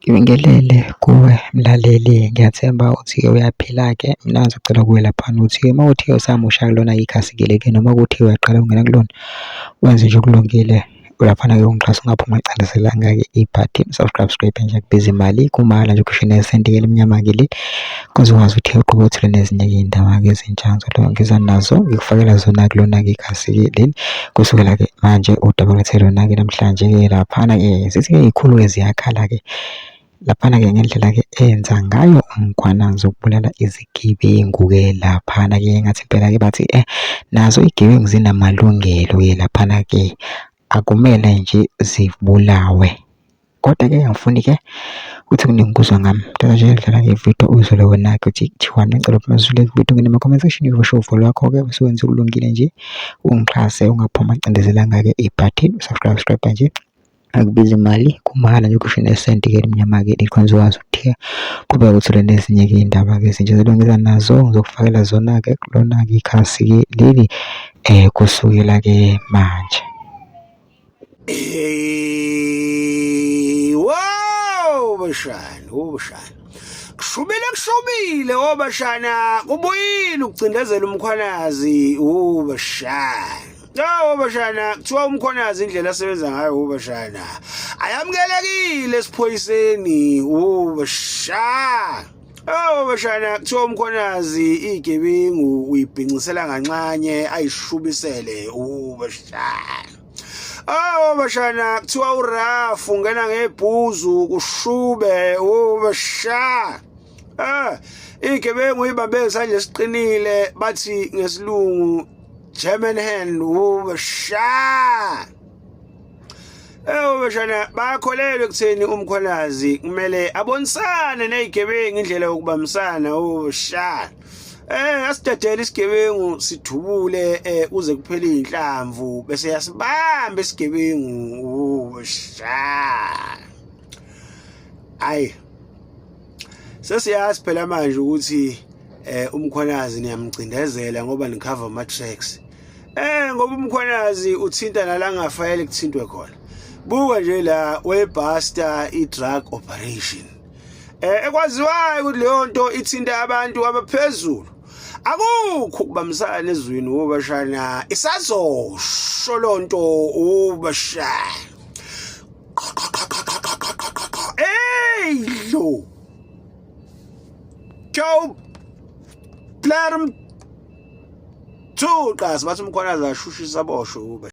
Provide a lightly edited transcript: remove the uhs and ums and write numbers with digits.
Ngibingelele kuwe mlaleli, ngiyathemba ukuthi-ke uyaphila-ke. Mina ngizocela kuwe laphana ukuthi-ke uma kuwukuthi usamusha kulona ikhasi-ke leli noma kuwukuthi uyaqala ukungena kulona, wenze nje okulungile laphana-ke ungixhase ungaphumi ungacindezelanga-ke ibhathini subscribe subscribe nje akubizi imali kumahhala nje ukhishwe nesenti-ke elimnyama-ke le ukuze ukwazi ukuthi uqhubeke uthole nezinye-ke iy'ndaba-ke ezintsha ngizoloku ngiza nazo ngikufakela zona kulona-ke ikhasi-ke leli kusukela-ke manje udaba olethe lona-ke namhlanje-ke laphana-ke zithi-ke iy'khulu-ke ziyakhala-ke laphana-ke ngendlela-ke enza ngayo uMkhwanazi ukubulala izigebengu-ke laphana-ke ngathi impela-ke bathi nazo iy'gebengu zinamalungelo-ke laphana-ke akumele nje zibulawe. Kodwa-ke angifuni-ke ukuthi kuningi ukuzwa ngami. Ngicela nje dlala ngevidiyo uzwele wena-ke ukuthi kuthiwani. Ngicela uphume uzwile kuvidiyo ungene ema-comment section usho uvo lwakho-ke bese wenza okulungile nje ungixhase ungaphumi ungacindezelanga-ke ibhathini usubscribe subscribe nje akubizi imali kumahhala nje kusho nesenti-ke elimnyama-ke likhona uzokwazi ukuthi qhubeka uthole nezinye-ke iy'ndaba-ke ezintsha zobe ngiza nazo ngizokufakela zona-ke kulona-ke ikhasi-ke leli kusukela-ke manje. Hey, wow bashana, oh bashana. Kushubile kushubile oh bashana, kubuyile ukucindezela umkhwanazi, oh bashana. Oh bashana, kuthiwa umkhwanazi indlela asebenza ngayo oh bashana. Ayamukelekile esiphoyiseni, oh bashana. Oh bashana kuthiwa umkhwanazi igebengu uyibhincisela nganxanye ayishubisele oh bashana. Oh bashana kuthiwa uRaf ungena ngebhuzu kushube oh basha. Eh igebengu ibambe isandla esiqinile bathi ngesilungu German hand oh basha. Eh bashana bayakholelwa ekutheni umkhwanazi kumele abonisane nezigebengu indlela yokubambisana oh sha. Eh asidedele isigebengu sidubule eh uze kuphele inhlamvu bese yasibamba isigebengu oh sha. Ayi sesiyazi phela manje ukuthi eh umkhwanazi niyamcindezela ngoba nikhava ama tracks. Eh ngoba umkhwanazi uthinta nala ngafanele kuthintwe khona. Buka nje la webuster i drug operation. Eh ekwaziwayo ukuthi leyo nto ithinta abantu abaphezulu. Akukho ukubambisana ezweni wobashana isazosho lonto ubashana. Hey lo. Joe Plarum Thuqa sibathi umkhwanazi ashushisa aboshwe ube.